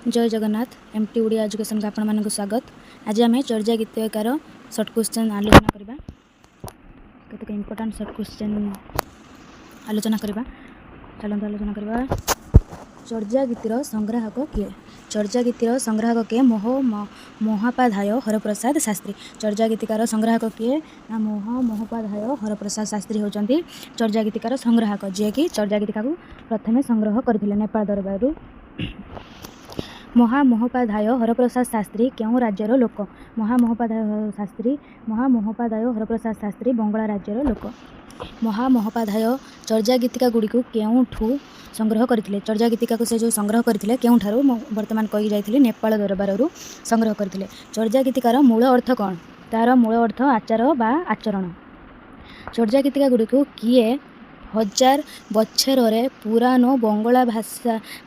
ଜୟ Jagannath. M T Odia ଏଜୁକେସନ୍କୁ ଆପଣମାନଙ୍କୁ ସ୍ୱାଗତ। ଆଜି ଆମେ ଚର୍ଯା ଗୀତିକାର ସର୍ଟ କ୍ୱେଶ୍ଚନ୍ ଆଲୋଚନା କରିବା। କେତେକ ଇମ୍ପୋର୍ଟାଣ୍ଟ ସର୍ଟ କ୍ୱେଶ୍ଚନ୍ ଆଲୋଚନା କରିବା। ଚାଲନ୍ତୁ ଆଲୋଚନା କରିବା। ଚର୍ଯା ଗୀତିର ସଂଗ୍ରାହକ କିଏ? ଚର୍ଯା ଗୀତିର ସଂଗ୍ରାହକ କିଏ? ମହାମହୋପାଧ୍ୟାୟ ହରପ୍ରସାଦ ଶାସ୍ତ୍ରୀ। ଚର୍ଯା ଗୀତିକାର ସଂଗ୍ରାହକ କିଏ ନା ମହାମହୋପାଧ୍ୟାୟ ହରପ୍ରସାଦ ଶାସ୍ତ୍ରୀ ହେଉଛନ୍ତି ଚର୍ଯା ଗୀତିକାର ସଂଗ୍ରାହକ, ଯିଏକି ଚର୍ଯା ଗୀତିକାକୁ ପ୍ରଥମେ ସଂଗ୍ରହ କରିଥିଲେ ନେପାଳ ଦରବାରରୁ। ମହାମହୋପାଧ୍ୟାୟ ହରପ୍ରସାଦ ଶାସ୍ତ୍ରୀ କେଉଁ ରାଜ୍ୟର ଲୋକ? ମହାମହୋପାଧ୍ୟାୟ ହରପ୍ରସାଦ ଶାସ୍ତ୍ରୀ ବଙ୍ଗଳା ରାଜ୍ୟର ଲୋକ। ମହାମହୋପାଧ୍ୟାୟ ଚର୍ଯା ଗୀତିକା ଗୁଡ଼ିକୁ କେଉଁଠୁ ସଂଗ୍ରହ କରିଥିଲେ? ଚର୍ଯା ଗୀତିକାକୁ ସେ ଯେଉଁ ସଂଗ୍ରହ କରିଥିଲେ କେଉଁଠାରୁ? ମୁଁ ବର୍ତ୍ତମାନ କହିକି ଯାଇଥିଲି, ନେପାଳ ଦରବାରରୁ ସଂଗ୍ରହ କରିଥିଲେ। ଚର୍ଯା ଗୀତିକାର ମୂଳ ଅର୍ଥ କ'ଣ? ତାର ମୂଳ ଅର୍ଥ ଆଚାର ବା ଆଚରଣ। ଚର୍ଯା ଗୀତିକା ଗୁଡ଼ିକୁ କିଏ ହଜାର ବଛରରେ ପୁରାନୋ ବଙ୍ଗଳା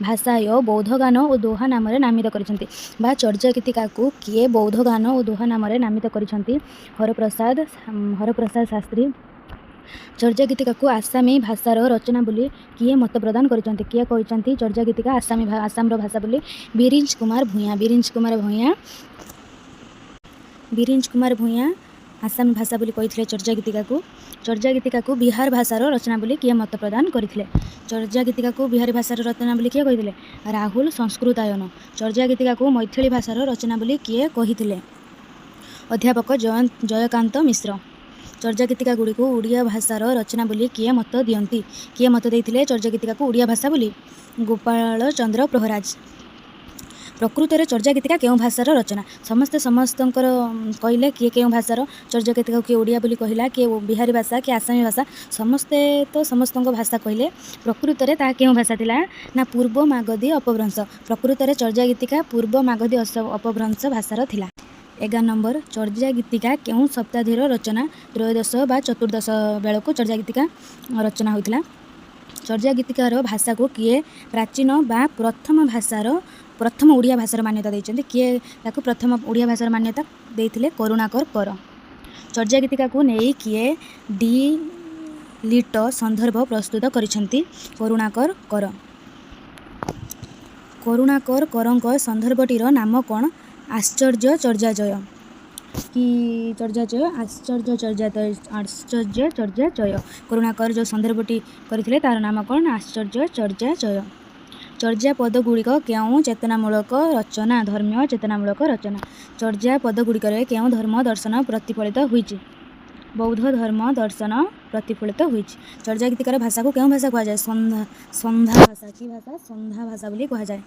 ଭାଷାୟ ବୌଦ୍ଧଗାନ ଓ ଦୋହା ନାମରେ ନାମିତ କରିଛନ୍ତି? ବା ଚର୍ଯା ଗୀତିକାକୁ କିଏ ବୌଦ୍ଧଗାନ ଓ ଦୋହା ନାମରେ ନାମିତ କରିଛନ୍ତି? ହରପ୍ରସାଦ ଶାସ୍ତ୍ରୀ। ଚର୍ଯା ଗୀତିକାକୁ ଆସାମୀ ଭାଷାର ରଚନା ବୋଲି କିଏ ମତ ପ୍ରଦାନ କରିଛନ୍ତି? କିଏ କହିଛନ୍ତି ଚର୍ଯା ଗୀତିକା ଆସାମର ଭାଷା ବୋଲି? ବିରିଞ୍ଚ କୁମାର ଭୂୟାଁ। ବିରିଞ୍ଚ କୁମାର ଭୂୟାଁ ଆସାମୀ ଭାଷା ବୋଲି କହିଥିଲେ ଚର୍ଯା ଗୀତିକାକୁ। ଚର୍ଯା ଗୀତିକାକୁ ବିହାର ଭାଷାର ରଚନା ବୋଲି କିଏ ମତ ପ୍ରଦାନ କରିଥିଲେ? ଚର୍ଯା ଗୀତିକାକୁ ବିହାରୀ ଭାଷାର ରଚନା ବୋଲି କିଏ କହିଥିଲେ? ରାହୁଲ ସଂସ୍କୃତାୟନ। ଚର୍ଯା ଗୀତିକାକୁ ମୈଥିଳୀ ଭାଷାର ରଚନା ବୋଲି କିଏ କହିଥିଲେ? ଅଧ୍ୟାପକ ଜୟକାନ୍ତ ମିଶ୍ର। ଚର୍ଯା ଗୀତିକା ଗୁଡ଼ିକୁ ଓଡ଼ିଆ ଭାଷାର ରଚନା ବୋଲି କିଏ ମତ ଦିଅନ୍ତି? କିଏ ମତ ଦେଇଥିଲେ ଚର୍ଯା ଗୀତିକାକୁ ଓଡ଼ିଆ ଭାଷା ବୋଲି? ଗୋପାଳ ଚନ୍ଦ୍ର ପ୍ରହରାଜ। ପ୍ରକୃତରେ ଚର୍ଯା ଗୀତିକା କେଉଁ ଭାଷାର ରଚନା? ସମସ୍ତେ ସମସ୍ତଙ୍କର କହିଲେ କିଏ କେଉଁ ଭାଷାର। ଚର୍ଯା ଗୀତିକାକୁ କିଏ ଓଡ଼ିଆ ବୋଲି କହିଲା, କିଏ ବିହାରୀ ଭାଷା, କିଏ ଆସାମୀ ଭାଷା। ସମସ୍ତେ ତ ସମସ୍ତଙ୍କ ଭାଷା କହିଲେ। ପ୍ରକୃତରେ ତାହା କେଉଁ ଭାଷା ଥିଲା ନା ପୂର୍ବ ମାଗଧୀ ଅପଭ୍ରଂଶ। ପ୍ରକୃତରେ ଚର୍ଯା ଗୀତିକା ପୂର୍ବ ମାଗଧୀ ଅପଭ୍ରଂଶ ଭାଷାର ଥିଲା। 11 ନମ୍ବର, ଚର୍ଯା ଗୀତିକା କେଉଁ ଶତାବ୍ଦୀର ରଚନା? ତ୍ରୟୋଦଶ ବା ଚତୁର୍ଦ୍ଦଶ ବେଳକୁ ଚର୍ଯା ଗୀତିକା ରଚନା ହୋଇଥିଲା। ଚର୍ଯା ଗୀତିକାର ଭାଷାକୁ କିଏ ପ୍ରାଚୀନ ବା ପ୍ରଥମ ଓଡ଼ିଆ ଭାଷାର ମାନ୍ୟତା ଦେଇଛନ୍ତି? କିଏ ତାକୁ ପ୍ରଥମ ଓଡ଼ିଆ ଭାଷାର ମାନ୍ୟତା ଦେଇଥିଲେ? କରୁଣାକର କର। ଚର୍ଯା ଗୀତିକାକୁ ନେଇ କିଏ ଡି ଲିଟ ସନ୍ଦର୍ଭ ପ୍ରସ୍ତୁତ କରିଛନ୍ତି? କରୁଣାକର କର। କରୁଣାକର କରଙ୍କ ସନ୍ଦର୍ଭଟିର ନାମ କ'ଣ? ଆଶ୍ଚର୍ଯ୍ୟ ଚର୍ଯାଚୟ। କି ଚର୍ଯାଚୟ? ଆଶ୍ଚର୍ଯ୍ୟ ଚର୍ଯାଚୟ। କରୁଣାକର ଯେଉଁ ସନ୍ଦର୍ଭଟି କରିଥିଲେ, ତାର ନାମ କ'ଣ? ଆଶ୍ଚର୍ଯ୍ୟ ଚର୍ଯାଚୟ। ଚର୍ଯାପଦ ଗୁଡ଼ିକ କେଉଁ ଚେତନାମୂଳକ ରଚନା? ଧର୍ମୀୟ ଚେତନାମୂଳକ ରଚନା। ଚର୍ଯାପଦ ଗୁଡ଼ିକରେ କେଉଁ ଧର୍ମ ଦର୍ଶନ ପ୍ରତିଫଳିତ ହୋଇଛି? ବୌଦ୍ଧ ଧର୍ମ ଦର୍ଶନ ପ୍ରତିଫଳିତ ହୋଇଛି। ଚର୍ଯା ଗୀତିକାର ଭାଷାକୁ କେଉଁ ଭାଷା କୁହାଯାଏ? ସନ୍ଧା ଭାଷା। କି ଭାଷା? ସନ୍ଧା ଭାଷା ବୋଲି କୁହାଯାଏ।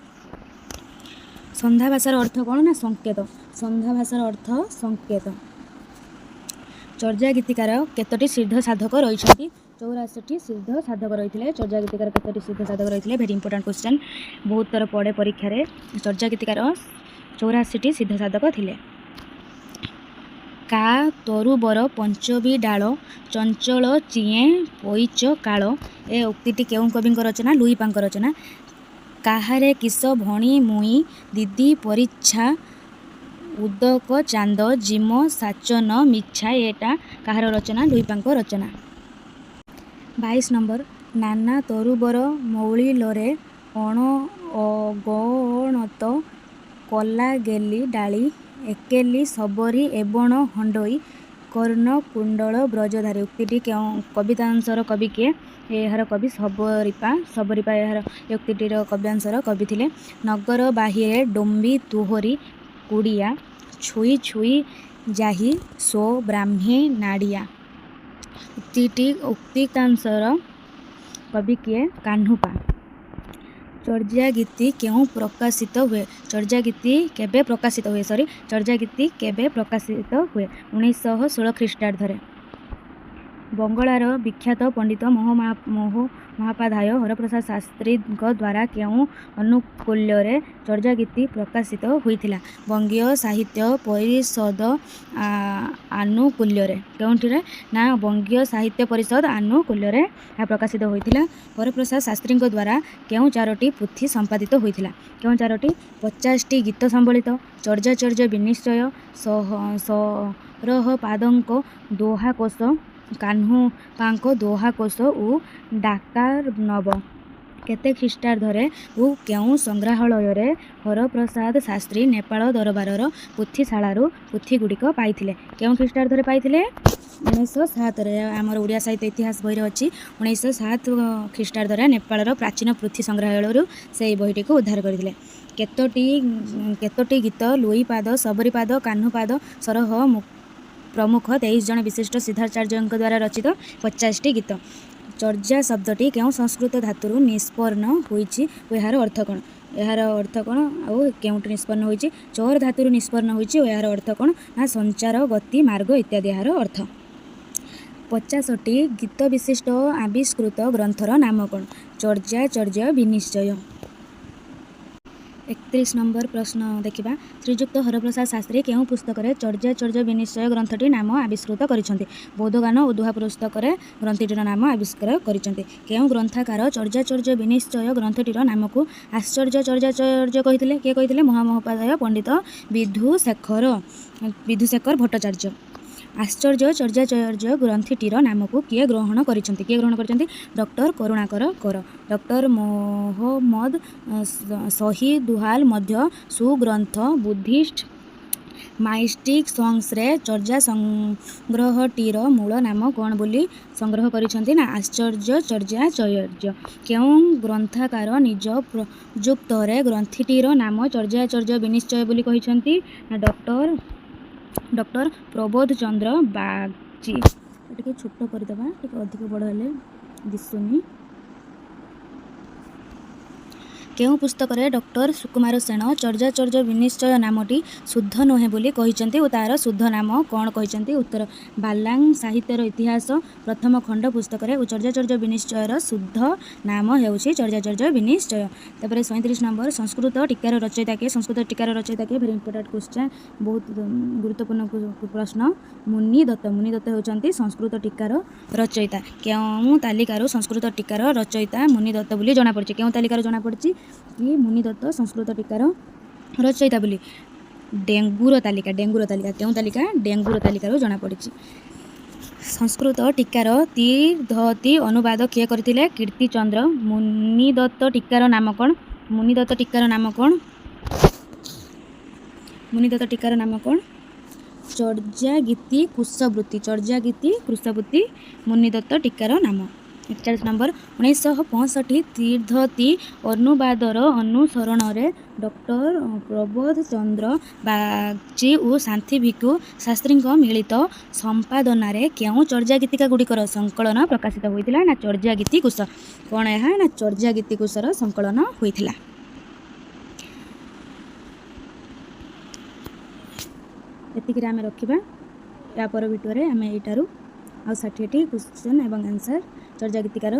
ସନ୍ଧା ଭାଷାର ଅର୍ଥ କ'ଣ ନା ସଂକେତ। ସନ୍ଧା ଭାଷାର ଅର୍ଥ ସଂକେତ। ଚର୍ଯା ଗୀତିକାର କେତୋଟି ସିଦ୍ଧ ସାଧକ ରହିଛନ୍ତି? 84ଟି ସିଦ୍ଧ ସାଧକ ରହିଥିଲେ। ଚର୍ଯା ଗୀତିକାର କେତୋଟି ସିଦ୍ଧ ସାଧକ ରହିଥିଲେ? ଭେରି ଇମ୍ପୋର୍ଟାଣ୍ଟ କ୍ୱେଶ୍ଚନ୍, ବହୁତ ଥର ପଡ଼େ ପରୀକ୍ଷାରେ। ଚର୍ଯା ଗୀତିକାର 84ଟି ସିଦ୍ଧ ସାଧକ ଥିଲେ। କା ତରୁବର ପଞ୍ଚବି ଡାଳ, ଚଞ୍ଚଳ ଚିଏଁ ପଇଚ କାଳ, ଏ ଉକ୍ତିଟି କେଉଁ କବିଙ୍କ ରଚନା? ଲୁଇପାଙ୍କ ରଚନା। କାହାରେ କିସ ଭଣି ମୁଇଁ ଦିଦି ପରିଚ୍ଛା, ଉଦକ ଚାନ୍ଦ ଜିମ ସାଚନ ମିଛା, ଏଟା କାହାର ରଚନା? ଲୁଇପାଙ୍କ ରଚନା। 22 ନମ୍ବର, ନାନା ତରୁବର ମଉଳିଲରେ ଅଣ ଅଗଣତ କଲା ଗେଲି ଡାଳି, ଏକେଲି ଶବରୀ ଏବଣ ହଣ୍ଡଇ କର୍ଣ୍ଣ କୁଣ୍ଡଳ ବ୍ରଜଧାରୀ, ଉକ୍ତିଟି କେଉଁ କବିତାଂଶର କବି କିଏ? ଏହାର କବି ଶବରୀପା। ଶବରୀପା ଏହାର ଉକ୍ତିଟିର କବ୍ୟାଂଶର କବି ଥିଲେ। ନଗର ବାହିରେ ଡୋମ୍ବି ତୋହରି କୁଡ଼ିଆ, ଛୁଇଁ ଛୁଇଁ ଯାହି ସୋ ବ୍ରାହ୍ମୀ ନାଡ଼ିଆ, ଉକ୍ତିକାଂଶର କବି କିଏ? କାହ୍ନୁପା। ଚର୍ଯା ଗୀତି କେଉଁ ପ୍ରକାଶିତ ହୁଏ? ଚର୍ଯା ଗୀତି କେବେ ପ୍ରକାଶିତ ହୁଏ? ସରି, ଚର୍ଯା ଗୀତି କେବେ ପ୍ରକାଶିତ ହୁଏ? 1916 ଖ୍ରୀଷ୍ଟାବ୍ଦରେ। ବଙ୍ଗଳାର ବିଖ୍ୟାତ ପଣ୍ଡିତ ମହାମହୋପାଧ୍ୟାୟ ହରପ୍ରସାଦ ଶାସ୍ତ୍ରୀଙ୍କ ଦ୍ୱାରା କେଉଁ ଆନୁକୂଲ୍ୟରେ ଚର୍ଯାଗୀତି ପ୍ରକାଶିତ ହୋଇଥିଲା? ବଙ୍ଗୀୟ ସାହିତ୍ୟ ପରିଷଦ ଆନୁକୂଲ୍ୟରେ। କେଉଁଠିରେ ନା ବଙ୍ଗୀୟ ସାହିତ୍ୟ ପରିଷଦ ଆନୁକୂଲ୍ୟରେ ଏହା ପ୍ରକାଶିତ ହୋଇଥିଲା। ହରପ୍ରସାଦ ଶାସ୍ତ୍ରୀଙ୍କ ଦ୍ୱାରା କେଉଁ ଚାରୋଟି ପୋଥି ସମ୍ପାଦିତ ହୋଇଥିଲା? କେଉଁ ଚାରୋଟି? 50ଟି ଗୀତ ସମ୍ବଳିତ ଚର୍ଯାଚର୍ଯ୍ୟ ବିନିଶ୍ଚୟ, ସରହପାଦଙ୍କ ଦୋହାକୋଷ, କାହ୍ନୁପାଙ୍କ ଦୋହାକୋଷ ଓ ଡାକାର୍ଣ୍ଣବ। କେତେ ଖ୍ରୀଷ୍ଟାବ୍ଦରେ ଓ କେଉଁ ସଂଗ୍ରହାଳୟରେ ହରପ୍ରସାଦ ଶାସ୍ତ୍ରୀ ନେପାଳ ଦରବାରର ପୋଥିଶାଳାରୁ ପୋଥିଗୁଡ଼ିକ ପାଇଥିଲେ? କେଉଁ ଖ୍ରୀଷ୍ଟାବ୍ଦରେ ପାଇଥିଲେ? 1907ରେ। ଆମର ଓଡ଼ିଆ ସାହିତ୍ୟ ଇତିହାସ ବହିରେ ଅଛି, 1907 ଖ୍ରୀଷ୍ଟାବ୍ଦରେ ନେପାଳର ପ୍ରାଚୀନ ପୋଥି ସଂଗ୍ରହାଳୟରୁ ସେଇ ବହିଟିକୁ ଉଦ୍ଧାର କରିଥିଲେ। କେତୋଟି କେତୋଟି ଗୀତ ଲୋଇପାଦ, ଶବରୀପାଦ, କାହ୍ନୁପାଦ, ସରହ ପ୍ରମୁଖ 23 ଜଣ ବିଶିଷ୍ଟ ସିଦ୍ଧାଚାର୍ଯ୍ୟଙ୍କ ଦ୍ୱାରା ରଚିତ? 50ଟି ଗୀତ। ଚର୍ଯା ଶବ୍ଦଟି କେଉଁ ସଂସ୍କୃତ ଧାତୁରୁ ନିଷ୍ପନ୍ନ ହୋଇଛି ଓ ଏହାର ଅର୍ଥ କ'ଣ? ଏହାର ଅର୍ଥ କ'ଣ ଆଉ କେଉଁଠୁ ନିଷ୍ପନ୍ନ ହୋଇଛି? ଚର୍ ଧାତୁରୁ ନିଷ୍ପନ୍ନ ହୋଇଛି ଓ ଏହାର ଅର୍ଥ କ'ଣ ନା ସଞ୍ଚାର, ଗତି, ମାର୍ଗ ଇତ୍ୟାଦି ଏହାର ଅର୍ଥ। 50ଟି ଗୀତ ବିଶିଷ୍ଟ ଆବିଷ୍କୃତ ଗ୍ରନ୍ଥର ନାମ କ'ଣ? ଚର୍ଯାଚର୍ଯ୍ୟ ବିନିଶ୍ଚୟ। 31 ନମ୍ବର ପ୍ରଶ୍ନ ଦେଖିବା। ଶ୍ରୀଯୁକ୍ତ ହରପ୍ରସାଦ ଶାସ୍ତ୍ରୀ କେଉଁ ପୁସ୍ତକରେ ଚର୍ଯାଚର୍ଯ୍ୟ ବିନିଶ୍ଚୟ ଗ୍ରନ୍ଥଟି ନାମ ଆବିଷ୍କୃତ କରିଛନ୍ତି? ବୌଦ୍ଧଗାନ ଓ ଦୋହା ପୁସ୍ତକରେ ଗ୍ରନ୍ଥଟିର ନାମ ଆବିଷ୍କାର କରିଛନ୍ତି। କେଉଁ ଗ୍ରନ୍ଥକାର ଚର୍ଯାଚର୍ଯ୍ୟ ବିନିଶ୍ଚୟ ଗ୍ରନ୍ଥଟିର ନାମକୁ ଆଶ୍ଚର୍ଯ୍ୟ ଚର୍ଯାଚର୍ଯ୍ୟ କହିଥିଲେ? କିଏ କହିଥିଲେ? ମହାମହୋପାଧ୍ୟାୟ ପଣ୍ଡିତ ବିଧୁଶେଖର ଭଟ୍ଟାଚାର୍ଯ୍ୟ। ଆଶ୍ଚର୍ଯ୍ୟ ଚର୍ଯାଚର୍ଯ୍ୟ ଗ୍ରନ୍ଥଟିର ନାମକୁ କିଏ ଗ୍ରହଣ କରିଛନ୍ତି? କିଏ ଗ୍ରହଣ କରିଛନ୍ତି? ଡକ୍ଟର କରୁଣାକର କର। ଡକ୍ଟର ମୋହମ୍ମଦ ସହିଦୁଲ୍ଲାହ ମଧ୍ୟ ସୁଗ୍ରନ୍ଥ ବୁଦ୍ଧିଷ୍ଟ ମାଇଷ୍ଟିକ୍ ସଙ୍ଗସରେ ଚର୍ଯା ସଂଗ୍ରହଟିର ମୂଳ ନାମ କ'ଣ ବୋଲି ସଂଗ୍ରହ କରିଛନ୍ତି ନା ଆଶ୍ଚର୍ଯ୍ୟ ଚର୍ଯାଚର୍ଯ୍ୟ। କେଉଁ ଗ୍ରନ୍ଥକାର ନିଜ ପ୍ରଯୁକ୍ତରେ ଗ୍ରନ୍ଥଟିର ନାମ ଚର୍ଯାଚର୍ଯ୍ୟ ବିନିଶ୍ଚୟ ବୋଲି କହିଛନ୍ତି ନା ଡକ୍ଟର ପ୍ରବୋଧ ଚନ୍ଦ୍ର ବାଗଚୀ। ଟିକେ ଛୋଟ କରିଦେବା, ଟିକେ ଅଧିକ ବଡ଼ ହେଲେ ଦିଶୁନି। କେଉଁ ପୁସ୍ତକରେ ଡକ୍ଟର ସୁକୁମାର ସେନ ଚର୍ଯାଚର୍ଯ୍ୟ ବିନିଶ୍ଚୟ ନାମଟି ଶୁଦ୍ଧ ନୁହେଁ ବୋଲି କହିଛନ୍ତି ଓ ତା'ର ଶୁଦ୍ଧ ନାମ କ'ଣ କହିଛନ୍ତି? ଉତ୍ତର, ବାଲାଙ୍ଗ ସାହିତ୍ୟର ଇତିହାସ ପ୍ରଥମ ଖଣ୍ଡ ପୁସ୍ତକରେ ଓ ଚର୍ଯାଚର୍ଯ୍ୟ ବିନିଶ୍ଚୟର ଶୁଦ୍ଧ ନାମ ହେଉଛି ଚର୍ଯାଚର୍ଯ୍ୟ ବିନିଶ୍ଚୟ। ତାପରେ 37 ନମ୍ବର, ସଂସ୍କୃତ ଟୀକାର ରଚୟିତା କିଏ? ସଂସ୍କୃତ ଟୀକାର ରଚୟିତା କିଏ? ଭେରି ଇମ୍ପୋର୍ଟାଣ୍ଟ କ୍ୱେଶ୍ଚନ୍, ବହୁତ ଗୁରୁତ୍ୱପୂର୍ଣ୍ଣ ପ୍ରଶ୍ନ। ମୁନି ଦତ୍ତ। ମୁନି ଦତ୍ତ ହେଉଛନ୍ତି ସଂସ୍କୃତ ଟୀକାର ରଚୟିତା। କେଉଁ ତାଲିକାରୁ ସଂସ୍କୃତ ଟୀକାର ରଚୟିତା ମୁନି ଦତ୍ତ ବୋଲି ଜଣାପଡ଼ିଛି? କେଉଁ ତାଲିକାରୁ ଜଣାପଡ଼ିଛି କି ମୁନି ଦତ୍ତ ସଂସ୍କୃତ ଟୀକାର ରଚୟିତା ବୋଲି? ଡେଙ୍ଗୁର ତାଲିକା। ଡେଙ୍ଗୁର ତାଲିକା। କେଉଁ ତାଲିକା? ଡେଙ୍ଗୁର ତାଲିକାରୁ ଜଣାପଡ଼ିଛି। ସଂସ୍କୃତ ଟୀକାର ତିର୍ଧତି ଅନୁବାଦ କିଏ କରିଥିଲେ? କୀର୍ତ୍ତିଚନ୍ଦ୍ର। ମୁନିଦତ୍ତ ଟୀକାର ନାମ କ'ଣ? ମୁନିଦତ୍ତ ଟୀକାର ନାମ କ'ଣ? ମୁନିଦତ୍ତ ଟୀକାର ନାମ କ'ଣ? ଚର୍ଯାଗୀତି କୁଶବୃତ୍ତି। ଚର୍ଯାଗୀତି କୁଶବୃତ୍ତି ମୁନିଦତ୍ତ ଟୀକାର ନାମ। 41 ନମ୍ବର, 1965 ତିର୍ଧତି ଅନୁବାଦର ଅନୁସରଣରେ ଡକ୍ଟର ପ୍ରବୋଧ ଚନ୍ଦ୍ର ବାଗଚୀ ଓ ଶାନ୍ତି ଭିକ୍ଷୁ ଶାସ୍ତ୍ରୀଙ୍କ ମିଳିତ ସମ୍ପାଦନାରେ କେଉଁ ଚର୍ଯାଗୀତିକା ଗୁଡ଼ିକର ସଂକଳନ ପ୍ରକାଶିତ ହୋଇଥିଲା ନା ଚର୍ଯାଗୀତି କୁଶ। କ'ଣ ଏହା ନା ଚର୍ଯାଗୀତି କୁଶର ସଂକଳନ ହୋଇଥିଲା। ଏତିକିରେ ଆମେ ରଖିବା। ୟା ପର ଭିଡ଼ିଓରେ ଆମେ ଏଇଟାରୁ ଆଉ 60ଟି କ୍ୱେଶ୍ଚନ୍ ଏବଂ ଆନ୍ସର୍ ଚର୍ଯାଗୀତିକାର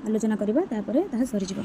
ଆଲୋଚନା କରିବା, ତାପରେ ତାହା ସରିଯିବ।